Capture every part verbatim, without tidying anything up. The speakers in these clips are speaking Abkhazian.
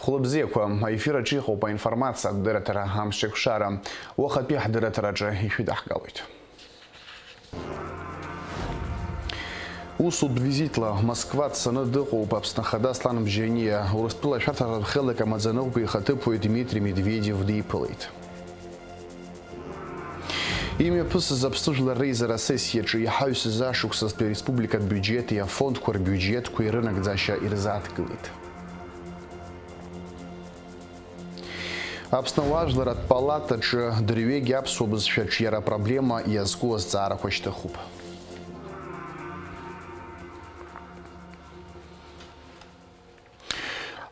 Хәлыбзиақәа, аефир аҿы иҟоуп аинформациатә дырраҭара «Амшеикәшара». Уахатәи ҳдырраҭараҿы ишәыдаҳгалоит. Усутә визитла Москва дцаны дыҟоуп Аԥсны Ахада Аслан Бжьаниа. Урыстәыла ашәарҭаратә хеилак амаӡаныҟәгаҩ ихаҭыԥуаҩ Дмитри Медведев диԥылеит. Имҩаԥысыз Аԥсны Жәлар Реизара асессиаҿы иҳаҩсыз ашықәсазтәи ареспубликатә биуџьети афондқәа рбиуџьетқәеи рынагӡашьа ирзааҭгылеит. Аԥсны ауаажәларратә палатаҿы дырҩегьых аԥсуа бызшәаҿы иара апроблема иазку азҵаарақәа шьҭыхуп.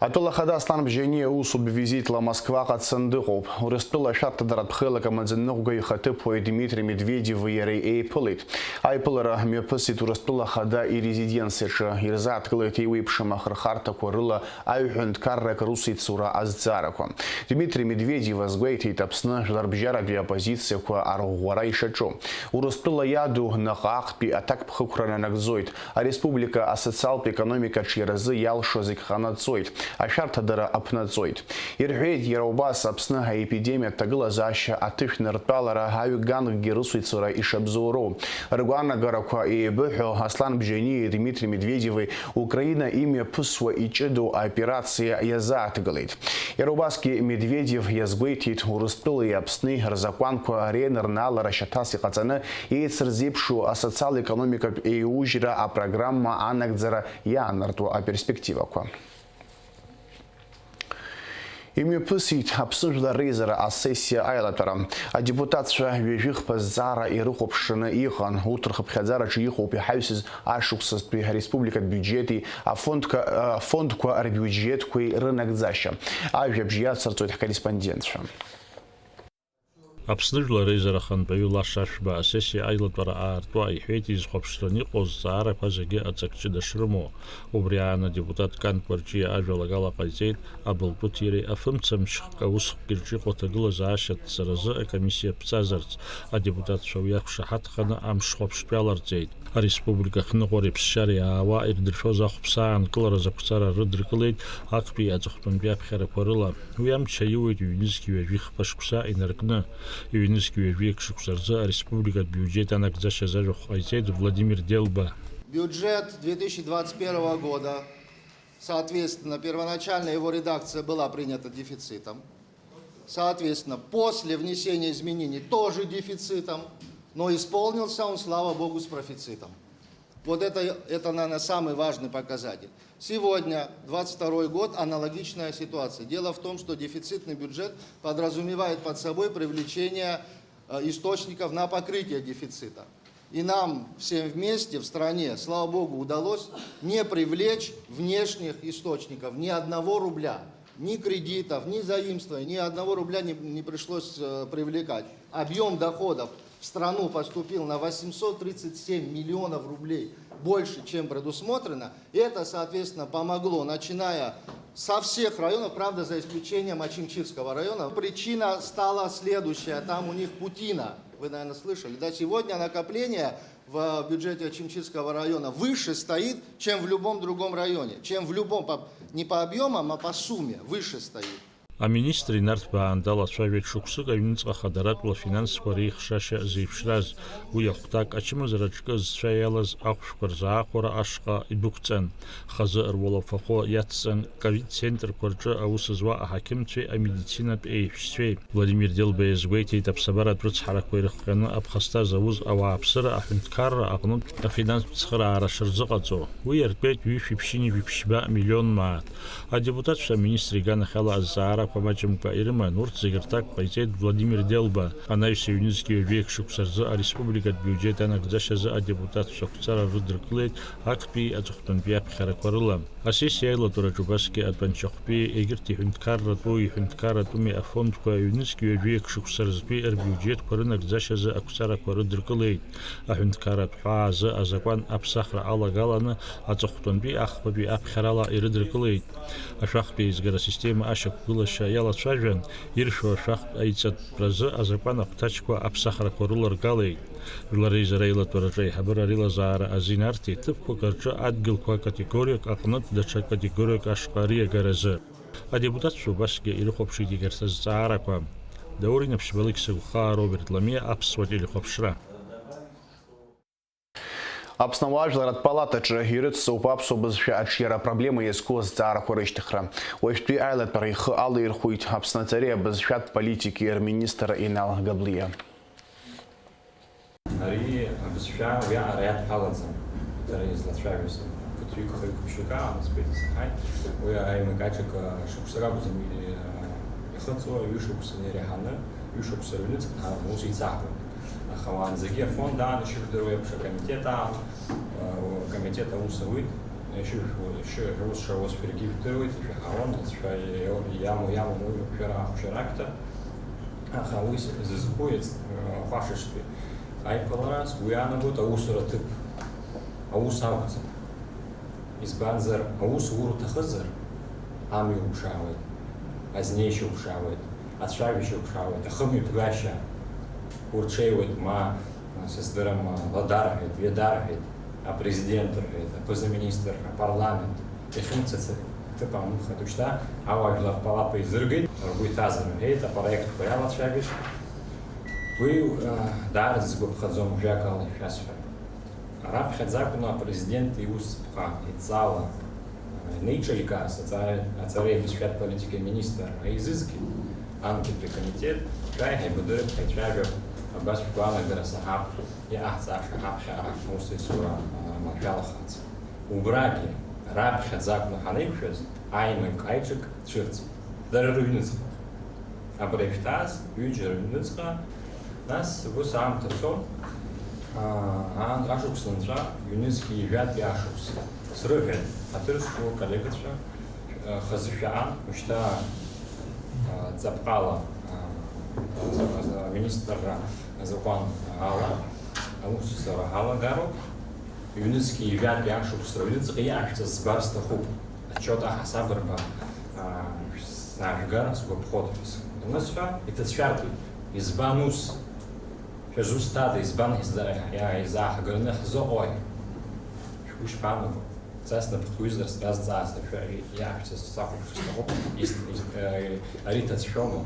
Атәыла ахада Аслан Бжьаниа усутә визитла Москваҟа дцаны дыҟоуп. Урыстәыла ашәарҭадаратә хеилак амаӡаныҟәгаҩ ихаҭыԥуаҩ Дмитри Медведеви иареи еиԥылеит. Аиԥылара мҩаԥысит Урыстәыла ахада ирезиденциаҿы, ирзааҭгылеит еиуеиԥшым ахырхарҭақәа рыла аҩ-ҳәынҭқаррак русеицура азҵаарақәа. Дмитри Медведев азгәеиҭеит Аԥсны жәларбжьаратәи аоппозициақәа арӷәӷәара ишаҿу. Урыстәыла иаду наҟ-ааҟтәи аҭакԥхықәра нанагӡоит. Ареспублика асоциалтә економикаҿы иаразы иалшо зегь ҟанаҵоит, ашәарҭадара аԥнаҵоит. Ирҳәеит, иара убас Аԥсны аепидемиатә ҭагылазаашьа аҭышәныртәалара аҩ-гангкгьы русеицура ишабзоуроу. Ргәаанагарақәа еибыҳәо Аслан Бжьаниеи Дмитри Медведеви Украина имҩаԥысуа иҷыдоу аоперациа иазааҭгылеит. Иара убасгьы Медведев иазгәеиҭеит, Урыстәылеи Аԥсни рзакәанқәа реинырнаалара шьаҭас иҟаҵаны, еицырзеиԥшу асоциал-економикатә еиужьра апрограмма анагӡара иаанартуа аперспективақәа. Имҩаԥысит Аԥсны Жәлар Реизара асессиа аилатәара. Адепутатцәа ҩажәи хԥа зҵаара ирыхәаԥшраны иҟан. Урҭ рхыԥхьаӡараҿы иҟоуп иҳаҩсыз ашықәсазтәи ареспубликатә биуџьети афондқәа, афондқәа рбиуџьетқәеи рынагӡашьа. Ажәабжь иацырҵоит ҳкорреспондентцәа. Аԥсны Жәлар Реизара ахантәаҩы Лаша Ашәба асессиа аилатәара аартуа иҳәеит, изхәаԥшраны иҟоу азҵаарақәа зегьы аҵак ҷыда шрымоу. Убри аан адепутат Кан Кәарҷиа ажәалагала ҟаиҵеит, абылтәы ҭиреи афымцамчхк аусхкгьы рҿы иҟоу аҭагылазаашьа аҭҵаразы акомиссиа ԥҵазарц. Адепутатцәа уи ақәшаҳаҭханы амш хәаԥштәы иаларҵеит. Ареспублика ахьныҟәареи аԥсшьареи аауа ирдыршәоз ахәԥса аанкылара азакәҵара рыдыркылеит актәи аҵыхәтәантәи аԥхьарақәа рыла. Уи амч аиуеит ҩнызқь ҩажәи хԥа шықәса инаркны. Ҩнызқь ҩажәи акы шықәса рзы ареспубликатә биуџьет анагӡашьа азы ажәахә ҟаиҵеит Владимир Делба. Бюджет две тысячи двадцать первого года, соответственно, первоначально его редакция была принята дефицитом. Соответственно, после внесения изменений тоже дефицитом, но исполнился он, слава богу, с профицитом. Вот это, это, наверное, самый важный показатель. Сегодня, двадцать второй год, аналогичная ситуация. Дело в том, что дефицитный бюджет подразумевает под собой привлечение, э, источников на покрытие дефицита. И нам всем вместе в стране, слава богу, удалось не привлечь внешних источников ни одного рубля. Ни кредитов, ни заимствований, ни одного рубля не, не пришлось, э, привлекать. Объём доходов в страну поступил на восемьсот тридцать семь миллионов рублей больше, чем предусмотрено. Это, соответственно, помогло, начиная со всех районов, правда, за исключением Ачимчирского района. Причина стала следующая, там у них путина, вы, наверное, слышали, да, сегодня накопление в бюджете Ачимчирского района выше стоит, чем в любом другом районе, чем в любом, по, не по объёмам, а по сумме выше стоит. Аминистр инарҭбаан далацәажәеит шықәсык аҩныҵҟа хадаратәла афинансқәа реихшашьа зеиԥшраз. Уи ахәҭак ачымазара аҿкы зцәа иалаз ахәшәқәа рзаахәара ашҟа идәықәҵан. Хазы руалафахәы иацҵан, ковид-центрқәа рҿы аус зуа аҳақьымцәеи амедицинатә еиҳәшьцәеи. Владимир Делба иазгәеиҭеит, аԥсабаратә рыцҳарақәа ирыхҟьаны аԥхасҭа зауз ауааԥсыра аҳәынҭқарра аҟнытә афинанстә цхыраара шырзыҟаҵо. Уи иартәеит ҩышәи ԥшьынҩажәи ԥшьба миллион мааҭ. Адепутатцәа аминистр иганахьала азҵаарақәа маҷымкәа ирыман, урҭ зегьы рҭак ҟаиҵеит Владимир Делба. Анаҩс ҩнызқь ҩажәи акы шықәса рзы ареспубликатә биуџьет анагӡашьазы адепутатцәа ақәҵара рыдыркылеит актәи аҵыхәтәантәи аԥхьарақәа рыла. Асессиа аилатәараҿы убасгьы атәанчахәтәи егьырҭ иҳәынҭқарратәу, иҳәынҭқарратәыми афондқәа ҩнызқь ҩажәи акы шықәса рзтәи рбиуџьетқәа рынагӡашьазы ақәҵарақәа рыдыркылеит. Аҳәынҭқарратә ҳәаа азы азакәан аԥсахра алагаланы аҵыхәтәантәи ахԥатәи аԥхьарала ирыдыркылеит. Ашәахтә еизгара асистема ашьақәгылашьа иалацәажәан, иршәу ашәахтә аиҵатәразы азакәан ахәҭаҷқәа аԥсахрақәа рыларгалеит. Жәлар реизара аилатәараҿы аиҳабыра реилазаара азин арҭеит ҭыԥқәак рҿы адгьылқәа категориак аҟнытә даҽа категориак ашҟа риагаразы. Адепутатцәа убасгьы ирыхәаԥшит егьырҭ азҵаарақәа. Даур Инаԥшьба, Алықьса Гәхаа, Роберт Ламиа, Аԥсуа телехәаԥшра. Аԥсны ауаажәларратә палатаҿы ирыцҵоуп аԥсуа бызшәа аҿиара апроблема иазку азҵаарақәа рышьҭыхра. Уажәтәи аилатәара ихы алаирхәит Аԥсны аҵареи абызшәатә политики рминистр Инал Габлиа. Ари абызшәа уиаҟара иадҳәалаӡам, дара излацәажәоз. Ԥыҭҩык, хҩык, ԥшьҩык аамызбеит исаҳаит. Уи аимак-аҿак шықәса ракәӡам ихыҵуа, ҩышықәса иреиҳаны, ҩышықәса рыҩныҵҟа ҳаман ус еицаҳауан. Аха уаанӡагьы афонд аан, ишыжәдыруа еиԥш, акомитет аан, акомитет аус ауит, ишыжәбо, ишыжәбо, ус шауаз шәаргьы ижәдыруеит, ишәаҳауан, бызшәа иамоу, иамоу уи шәара ахәшьара акәта. Аха уи зызку иац-, хәашаштәи аиԥылараз уи иаанагоит аусура ҭыԥ, аус акәӡам. Избанзар, аус ур уҭахызар, амҩа уԥшаауеит, азнеишьа уԥшаауеит, ацәажәашьа уԥшаауеит, ахымҩаԥгашьа урҽеиуеит, ма, сыздырам, ладарҳәеит, ҩадарҳәеит, апрезидент рҳәеит, аԥыза-министр, апарламент, иахьымцац аҭыԥ аанымхеит. Ушьҭа ауаажәлар палата изыргеит, ргәы иҭаз рҳәеит, апроектқәа иалацәажәеит. Уи, а, даараӡа сгәаԥхаӡом, жәакала ишәасҳәап. Раԥхьаӡа акәны апрезидент иусԥҟа иҵала, а, инеиҿаикааз аҵара-, аҵареи абызшәатә политикеи аминистрра еизызгеит, анкетатә комитет, шәааи ҳаибадырып, ҳаицәажәап, абас шәгәаанагара саҳап, иҟаҳҵаша ҳаԥхьаҟа аусеицура, а, маншәалахац. Убрагьы, раԥхьаӡа акәны ҳанеиқәшәаз, аимак-аиҿак цәырҵит. Дара рыҩныҵҟа. Абра ишәҭааз ҩыџьа рыҩныҵҟа, нас ус аамҭа цон, аа, аан-, ашықәс анҵәа, ҩнызқьи ҩажәатәи ашықәс. Срыҳәеит, ҳаҭыр зқәу аколлегацәа, э, хазы шәаан, ушьҭа, э, ҵаԥҟала, э, э, аминистрра азакәан ала аусура ҳалагароуп. Ҩнызқьи ҩажәатәи ашықәс рыҩныҵҟа иаашәҵаз збар сҭахуп. Отчет аҳасабырба, аа, саажәгар сгәаԥхоит ҳәа анысҳәа, иҭыӡшәартәит. Избан ус? Шәызусҭада, избан ҳиза-, иа-, изааҳгараны ҳзыҟои? Шәгәы ишԥаанаго? Са снапы ҭуҩызар, сразҵаазар, шәа-, иаашәҵаз сахәаԥшыр сҭахуп. Ис-, ис-, э, ари ҭацәшәома?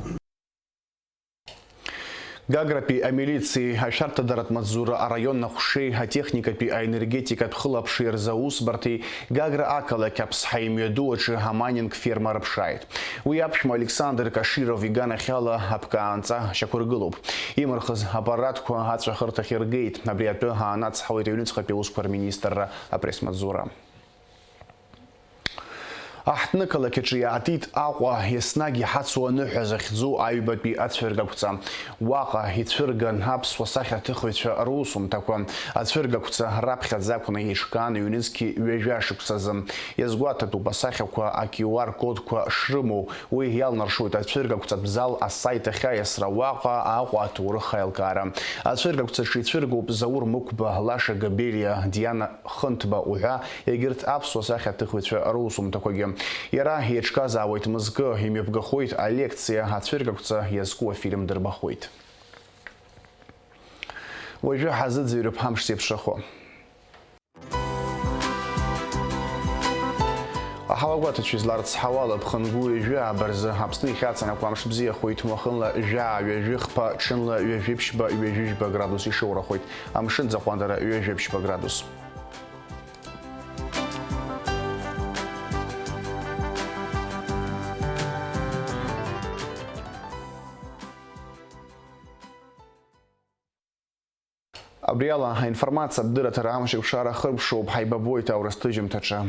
Гагратәи амилициеи ашәарҭадаратә маҵзура араион ахәшеи атехникатәи аенергетикатә хылаԥши рзы аусбарҭеи Гагра ақалақь Аԥсҳа имҩаду аҿы амайнинг ферма рыԥшааит. Уи аԥшәма Александр Каширов иганахьала аԥкаанҵа шьақәыргылоуп. Имырхыз аппаратқәа аҵәахырҭахь иргеит. Абри атәы аанацҳауеит аҩныҵҟатәи аусқәа рминистрра апресс-маҵзура. Аҳҭнықалақь аҿы иаатит Аҟәа, еснагь иҳацу аныҳәа захьӡу аҩбатәи ацәыргақәҵа. Уаҟа ицәырган аԥсуа сахьаҭыхыҩцәа русумҭақәа. Ацәыргақәҵа раԥхьаӡа акәны еиҿкаан ҩнызқьи ҩажәа шықәсазы. Иазгәаҭатәуп асахьақәа, а QR кодқәа шрымоу. Уи иалнаршоит ацәыргақәҵатә зал асайт ахь аиасра, уаҟа Аҟәа аҭоурых аилкаара. Ацәыргақәҵаҿы ицәыргоуп Заур Мықәба, Лаша Габелиа, Диана Хынҭба уҳәа егьырҭ аԥсуа сахьаҭыхыҩцәа русумҭақәагьы. Иара еиҿказаауеит мызкы, имҩаԥгахоит алекциа, ацәыргақәҵа иазку афильм дырбахуеит. Уажәы ҳазыӡырҩып амш зеиԥшрахо. Аҳауагәаҭацәа изларыцҳауала, ԥхынгәы ҩажәи ааба рзы Аԥсны ихьаҵанакуа амш бзиахоит, уахынла жәаа ҩажәи хԥа, ҽынла ҩажәи ԥшьба, ҩажәи жәба градус ишоурахоит. Амшын ӡахәандара ҩажәи ԥшьба градус. Абри ала аинформациатә дырраҭара амш еиқәшара ахыркәшоуп, ҳаибабоит аурыс ҭыжьымҭаҿы.